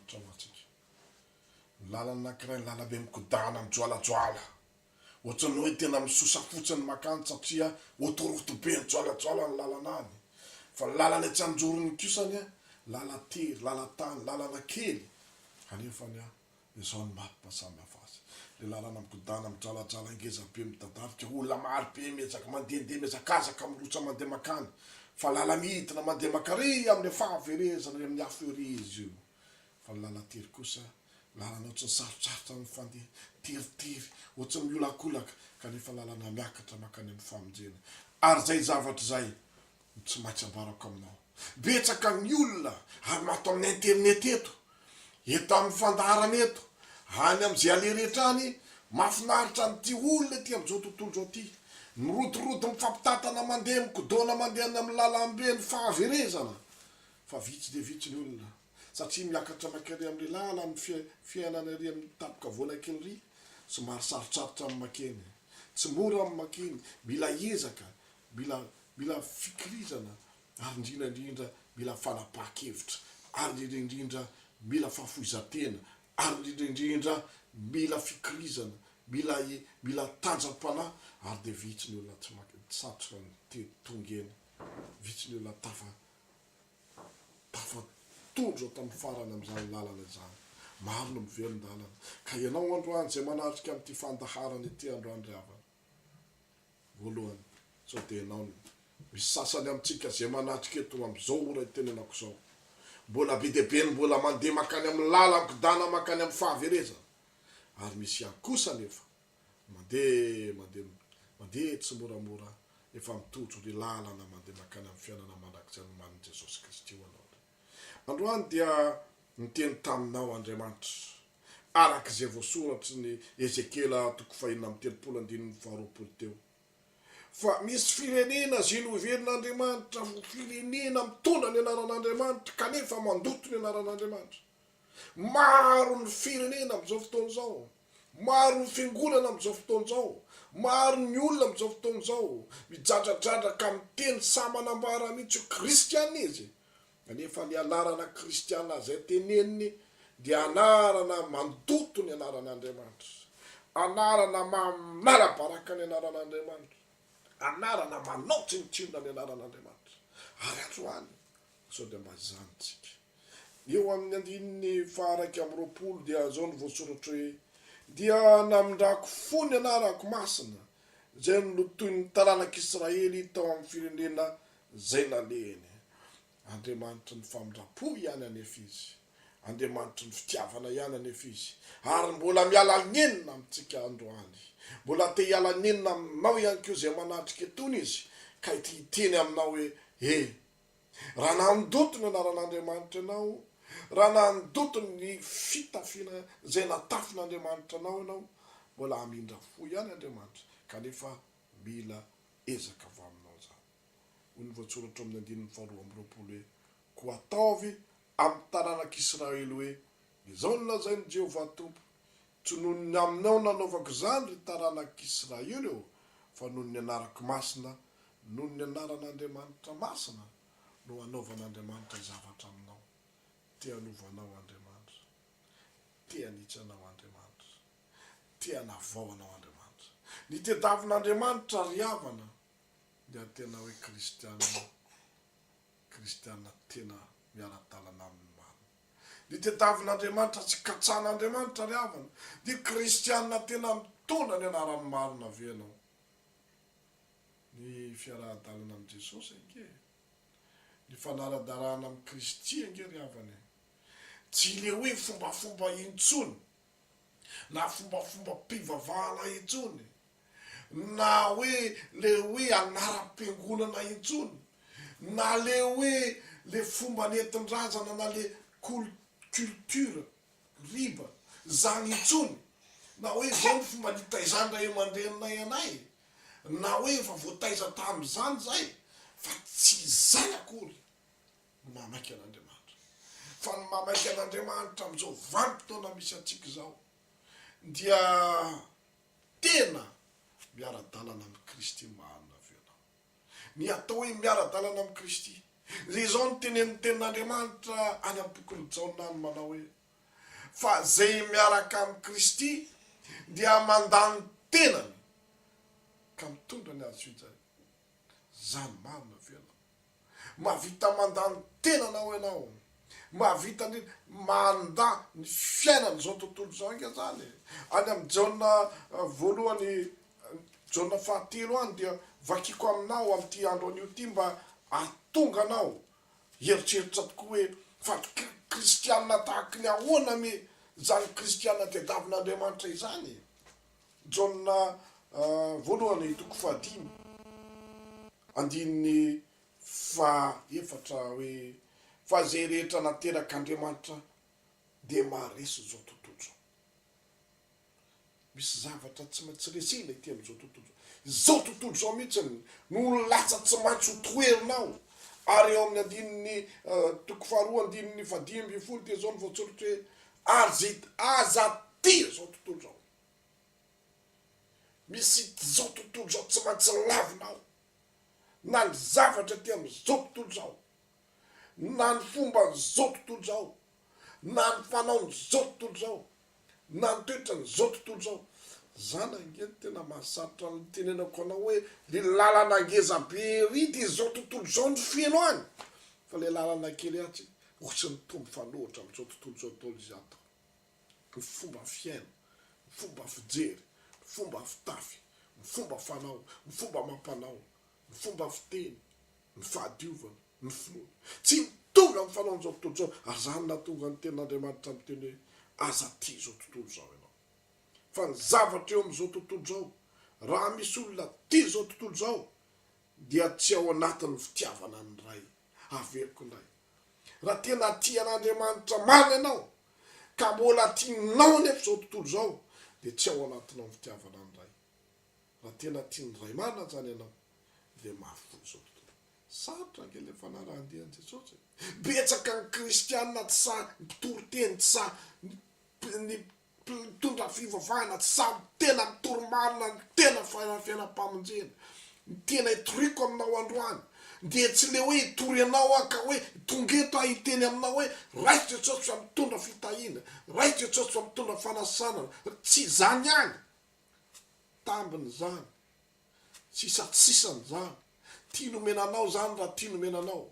Andriamanitra ho antsika. Ny lalana anankiray, ny lalambe mikodana, mijoalajoala. Ohatran'ny hoe tena misosa fotsiny makany satria autoroute be mijoalajoala ny lalana any. Fa ny lalana etsy anjorony kosa anie, lala-tery, lala-tany, lalana kely. Kanefa anie, izao ny map samy hafa azy. Le lalana mikodana, mijalajala, ngeza be, midadarika, olona maro be miezaka mandehandeha, mihazakazaka, mirotsa mandeha makany. Fa lala-midina mandeha makary amin'ny fahaverezana, ery amin'ny afo ery izy io. Fa ny lalan-tery kosa, lalana ohatran'ny sarotsarotra ny fandeha, teritery, ohatran'ny miolakolaka, kanefa lalana miakatra mankany amin'ny famonjena. Ary izay zavatra izay no tsy maintsy ambarako aminao. Betsaka ny olona ary ato amin'ny internet eto, eto amin'ny fandaharana eto, any amin'izay aleha rehetra any, mahafinaritra an'ity olona ety amin'izao tontolo izao ity, mirodorodo mifampitantana mandeha mikodona mandeha any amin'ny lalambe ny fahaverezana, fa vitsy dia vitsy ny olona. Satria miakatra mankany amin'ny lalan'ny fiainana ery amin'ny tampon-kavoana kely ery, somary sarotsarotra ny makeny. Tsy mora ny makeny, mila ezaka, mila mila fikirizana ary indrindra indrindra mila fanapahan-kevitra ary indrindra indrindra mila fahafoizan-tena ary indrindra indrindra mila fikirizana, mila mila tanjam-panahy ary dia vitsy ny olona tsy sarotra ny tonga eny, vitsy ny olona tafa Tafatondro tamin'ny farany amin'izany lalana izany. Maro no miverin-dalana. Ka ianao androany izay manatrika amin'ity fandaharana ity androany ry havana. Voalohany, sao dia ianao no. Misy sasany amintsika izay manatrika eto amin'izao ora itenenako izao. Mbola be dia be ny mbola mandeha mankany amin'ny lalan-kidana mankany amin'ny fahaverezana. Ary misy ihany kosa anefa Mandeha, mandeha, mandeha tsimoramora, efa mitojo ry lalana mandeha mankany amin'ny fiainana mandrakizay nomanin'i Jesosy Kristy ho anao indray. Androany dia niteny taminao Andriamanitra, araka izay voasoratry ny Ezekiela toko fahenina amby 30 andininy faharoapolo teo, fa misy firenena izay noheverin'Andriamanitra ho firenena mitondra ny anaran'Andriamanitra kanefa mandoto ny anaran'Andriamanitra. Maro ny firenena amin'izao fotoana izao, maro ny fiangonana amin'izao fotoana izao, maro ny olona amin'izao fotoana izao, midradradradraka miteny sahy manambara mihitsy hoe kristiana izy, kanefa ny anarana kristiana izay teneniny dia anarana mandoto ny anaran'Andriamanitra, anarana manala baraka ny anaran'Andriamanitra, anarana manao tsinontsinona ny anaran'Andriamanitra. Ary androany sao dia mba izany tsika. Eo amin'ny andininy faha-21 dia izao no voasoratra hoe, Dia namindrako fo ny anarako masina, izay nolotoin'ny taranak'Israely tao amin'ny firenena izay nalehiny. Andriamanitry ny famindram-po ihany anefa Izy. Andriamanitry ny fitiavana ihany anefa Izy. Ary mbola miala nenina amintsika androany. Mbola te hiala nenina aminao ihany koa izay manatrika itony Izy, ka ity hiteny aminao hoe, E! Raha nandoto ny anaran'Andriamanitra ianao, raha nandoto ny fitafiana izay natafin'Andriamanitra anao ianao, mbola hamindra fo ihany Andriamanitra, kanefa mila ezaka avy aminao izany. Hoy ny voatsoratra ao amin'ny andininy faharoa amby 20 hoe, Koa ataovy amin'ny taranak'Israely hoe, Izao no lazain'i Jehovah Tompo, Tsy noho ny aminao nanaovako izany, ry taranak'Israely ô, fa noho ny anarako masina, noho ny anaran'Andriamanitra masina, no anaovan'Andriamanitra zavatra aminao. Te hanova anao Andriamanitra. Te hanitsy anao Andriamanitra. Te hanavao anao Andriamanitra. Ny tediavin'Andriamanitra, ry havana, dia tena hoe kristiana, kristiana tena miara-dalana aminy marina. Ny tediavin'Andriamanitra sy katsahan'Andriamanitra ry havana dia kristiana tena mitondra ny anarany marina ve ianao? Ny fiaraha-dalana amin'i Jesosy ange e! Ny fanara-dalàna amin'i Kristy ange ry havana e! Tsy ilay hoe fombafomba intsony na fombafombam-pivavahana intsony na hoe le hoe anaram-piangonana intsony, na le hoe le fomba nentin-drazana na le culture, riba, zany intsony, na hoe zao ny fomba nitaizan'ny ray aman-dreninay anay, na hoe efa voataiza tamin'izany zay, fa tsy izay akory no mahamaika an'Andriamanitra. Fa ny mahamaika an'Andriamanitra amin'izao vanim-potoana misy antsika izao dia Tena miara-dalana amin'i Kristy marina ve ianao? Ny atao hoe miara-dalana amin'i Kristy, dia izao no tenenin'ny Tenin'Andriamanitra any amin'ny bokin'i Jaona any manao hoe, Fa izay miaraka amin'i Kristy dia mandà ny tenany ka mitondra ny hazo fijaliana. Izany marina ve ianao? Mahavita mandà ny tenanao ianao. Mahavita ny mandà ny fiainan'izao tontolo izao ange izany e. Any amin'ny Jaona voalohany, Jaona fahatelo any dia vakiko aminao amin'ity andro anio ity mba hahatonga anao hieritreritra tokoa hoe fa kristiana tahaky ny ahoana me izany kristiana tediavin'Andriamanitra izany e. Jaona voalohany toko fahadimy andininy fahaefatra hoe, Fa izay rehetra naterak'Andriamanitra dia maharesy izao tontolo izao. Misy zavatra tsy maintsy resena ety amin'izao tontolo izao. Izao tontolo izao mihitsy no latsa tsy maintsy ho toherinao. Ary eo amin'ny andininy toko faharoa andininy fahadimy ambin'ny folo dia izao no voatsoratra hoe, Ary aza tia izao tontolo izao. Misy izao tontolo izao tsy maintsy lavinao, na ny zavatra aty amin'izao tontolo izao, na ny fomban'izao tontolo izao, na ny fanaon'izao tontolo izao, na ny toetran'izao tontolo izao. Zany ange no tena mahasarotra ny itenenako anao hoe le lalana ngeza be ery dia izao tontolo izao no feno any, fa le lalana kely atsy ohatry ny toa mifanohitra amin'izao tontolo izao daholo izy ato. ny fomba fiaina, ny fomba fijery, ny fomba fitafy, ny fomba fanao, ny fomba amam-panao, ny fomba fiteny, ny fahadiovana, ny finoana. Tsy mitovy amin'ny fanaon'izao tontolo izao, ary izany nahatonga ny Tenin'Andriamanitra miteny hoe, Aza tia izao tontolo izao ianao. Fa ny zavatra eo amin'izao tontolo izao, raha misy olona tia izao tontolo izao, dia tsy ao anatin'ny fitiavana ny Ray. Averiko indray. Raha tena tia an'Andriamanitra marina ianao, ka mbola tianao anefa izao tontolo izao, dia tsy ao anatinao ny fitiavana ny Ray. Raha tena tia ny Ray marina izany ianao, dia mahafoy izao tontolo. Sarotra ange ilay fanarahan-dia an'i Jesosy e! Betsaka ny kristiana tsy sahy, ny mpitory teny tsy sahy, ny Mpitondra fivavahana tsy sahy tena mitory marina ny tena fiainam-pamonjena. Ny tena itoriako aminao androany dia tsy le hoe hitory anao aho ka hoe tonga eto aho hiteny aminao hoe raiso Jesosy fa mitondra fitahiana, raiso Jesosy fa mitondra fanasanana, tsy izany ihany. Tambiny izany. Sisatsisany izany. Tiany omena anao izany raha tiany omena anao.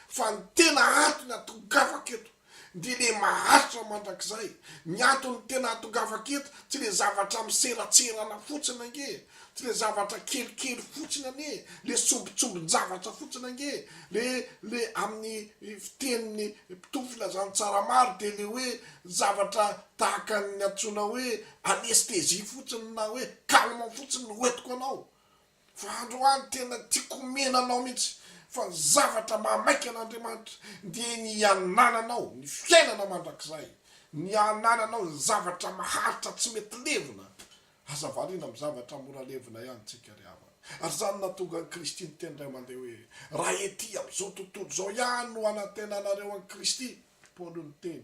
Fa ny tena antony atongavako eto dia le maharitra mandrakizay. Ny antony tena atongavako eto tsy le zavatra miseratserana fotsiny ange, tsy le zavatra kelikely fotsiny anie, le sombintsombin-javatra fotsiny ange, le le amin'ny fitenin'ny mpitory filazantsara maro dia le hoe zavatra tahaka ny antsoina hoe anesthésie fotsiny na hoe calmant fotsiny no hoentiko anao. Fa androany tena tiako omena anao mihitsy fa ny zavatra mahamaika an'Andriamanitra dia ny hanananao ny fiainana mandrakizay, ny hanananao ny zavatra maharitra tsy mety levona. Aza variana amin'ny zavatra mora levona ihany tsika ry havana. Ary izany nahatonga an'i Kristy niteny indray mandeha hoe, Raha ety amin'izao tontolo izao ihany no anantenanareo an'i Kristy, Paoly niteny,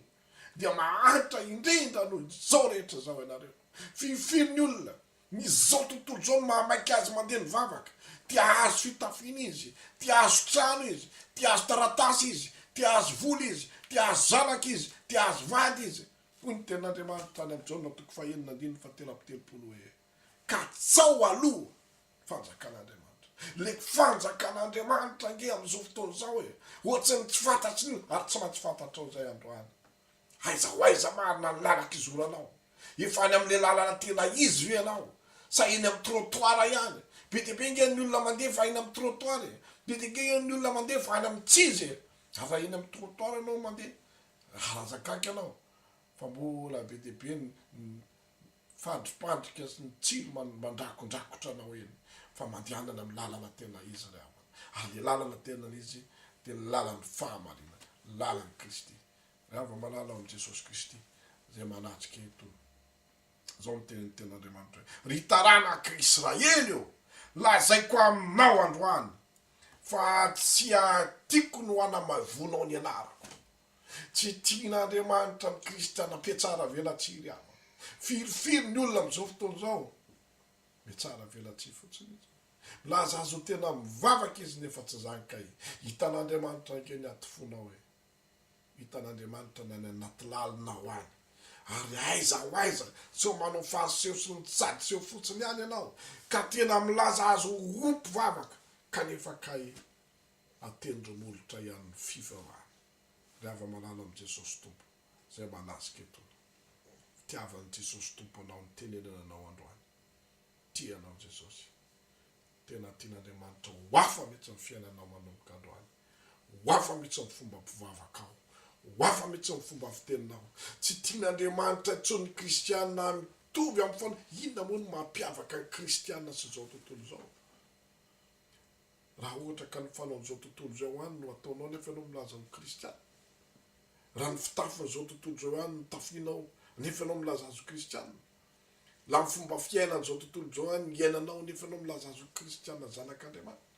dia mahantra indrindra noho izao rehetra izao ianareo. Firifiry ny olona Ny izao tontolo izao no mahamaika azy mandeha mivavaka. Te hahazo fitafiana izy, te hahazo trano izy, te hahazo taratasy izy, te hahazo vola izy, te hahazo zanaka izy, te hahazo vady izy. Hoy ny tenin'Andriamanitra any amin'ny Jaona toko fahenina andininy fahatelo amby telopolo hoe, Katsao aloha ny fanjakan'Andriamanitra. Ilay fanjakan'Andriamanitra ange amin'izao fotoana izao e, ohatran'ny tsy fantatry ny olona, ary tsy maintsy fantatrao izay androany. Aiza ho aiza marina ny lalan-kizoranao? Efa any amin'ilay lalana tena izy ve ianao? Sa eny amin'ny trottoir ihany? Be dia be ange ny olona mandeha fa eny amin'ny trottoir e! Be dia be ny olona mandeha fa any amin'ny tsy izy e! Ary raha eny amin'ny trottoir ianao mandeha, harazakaka ianao fa mbola be dia be ny fandripandrika sy ny tsilo mandrakondrakotra anao eny fa mandehanana amin'ny lalana tena izy ry havana. Ary ilay lalana tena izy dia ny lalan'ny fahamarinana, lalan'i Kristy. Ry hava-malala ao amin'i Jesosy Kristy izay manatrika eto, izao no tenin'ny Tenin'Andriamanitra hoe, Ry taranak'i Israely ô, lazaiko aminao androany fa tsy tiako ny ho anamavoanao ny anarako. Tsy tian'Andriamanitra ny kristiana mpiatsara velatsihy ry havana. Firifiry ny olona amin'izao fotoana izao mitsara velatsihy fotsiny izy. Milaza azy ho tena mivavaka izy nefa tsy izany kay. Hitan'Andriamanitra ange ny aty fonao e. Hitan'Andriamanitra ny any anaty lalina ao any. Ary aiza ho aiza, sao manao fariseo sy ny sadoseo fotsiny ihany ianao, ka tena milaza azy ho mpivavaka, kanefa kay atendro-molotra ihany ny fivavahana. Ry hava-malala amin'i Jesosy Tompo, izay manasika etona. Fitiavan'i Jesosy Tompo anao nitenenana anao androany. Tia anao Jesosy. Tena tian'Andriamanitra ho hafa mihitsy ny fiainanao manomboka androany. Ho hafa mihitsy ny fomba mpivavakao. Ho hafa mihitsy ny fomba fiteninao. Tsy tian'Andriamanitra intsony ny kristiana mitovy amin'ny fana. Inona moa no mampiavaka ny kristiana sy izao tontolo izao? Raha ohatra ka ny fanaon'izao tontolo izao ihany no ataonao nefa ianao milaza ho kristiana. Raha ny fitafin'izao tontolo izao ihany no tafianao nefa ianao milaza azy ho kristiana. La ny fomba fiainan'izao tontolo izao ihany no iainanao nefa ianao milaza azy ho kristiana zanak'Andriamanitra.